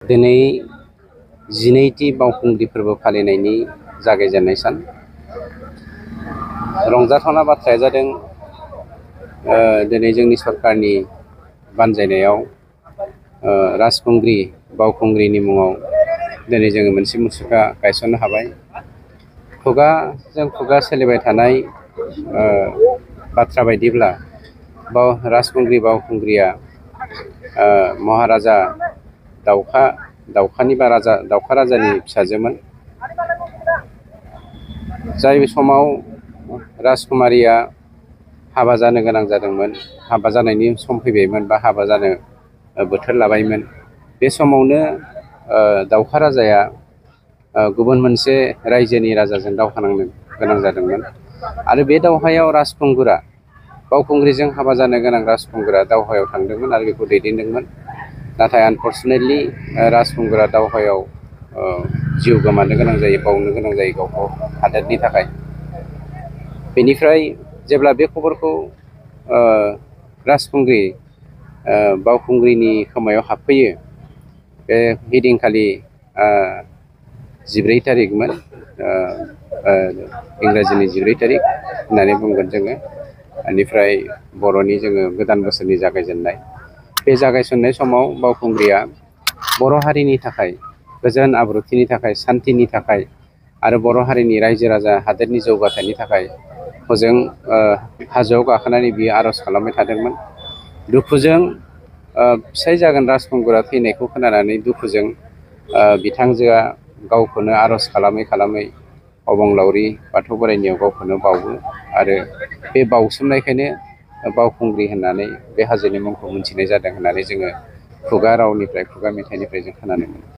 दिनै 12थि बावखुंग्रि फोरबो फालिनायनि जागायजेननाय सान। रंजाथावना बाथ्राया जादों दिनै जोंनि सरकारनि बानजायनायाव राजखुंग्रि बावखुंग्रिनि मुङाव दिनै जोङो मोनसे मुसुखा गायसननो हाबाय। खुगाजों खुगा सोलिबाय थानाय बाथ्रा बायदिब्ला राजखुंग्रि बावखुंग्रिया महाराजा दाउखा राजानि फिसाजोमोन। जाय समाव राजकुमारिया हाबा जानो गोनां जादोंमोन, हाबा जानायनि सम फैबायमोन बा हाबा जानो बोथोर लाबायमोन, बे समावनो दाउखा राजाया गुबुन मोनसे रायजोनि राजाजों दावहा नांनो गोनां जादोंमोन। आरो बे दावहायाव राजखुंगुरा बावखुंग्रिजों हाबा जानो गोनां राजखुंगुरा दावहायाव थांदोंमोन आरो बेखौ दैदेनदोंमोन। नाथाय आनफर्चुनेटलि राजखुंगुरा दावहायाव जिउ गोमानो गोनां जायो, बावनो गोनां जायो गावखौ हादोरनि थाखाय। बेनिफ्राय जेब्ला बे खबरखौ राजखुंग्रि बावखुंग्रिनि खोमायाव हाबफैयो, बे हिदिनखालि 14 थारिखमोन, इंराजिनि 14 थारिख होननानै बुंगोन जोङो। बेनिफ्राय बर'नि जोङो गोदान बोसोरनि जागायजेननाय। बे जागायजेननाय समाव बावखुंग्रिया बर' हारिनि थाखाय, गोजोन आब्रुथिनि थाखाय, सान्थिनि थाखाय आरो बर' हारिनि रायजो राजा हादोरनि जौगाथायनि थाखाय हजों हाजोआव गाखोनानै बियो आर'ज खालामबाय थादोंमोन। दुखुजों फिसाय जागोन राजखुंगुरा थैनायखौ खोनानानै दुखुजों बिथांजोआ गावखौनो आर'ज खालामै खालामै अबंलावरि बाथौ बोराइनियाव गावखौनो बावो। आरो बे बावसोमनायखायनो बावखुंग्रि होननानै बे हाजोनि मुंखौ मोनथिनाय जादों होननानै जोङो खुगा रावनिफ्राय, खुगा मेथाइनिफ्राय जों खोनानो मोनो।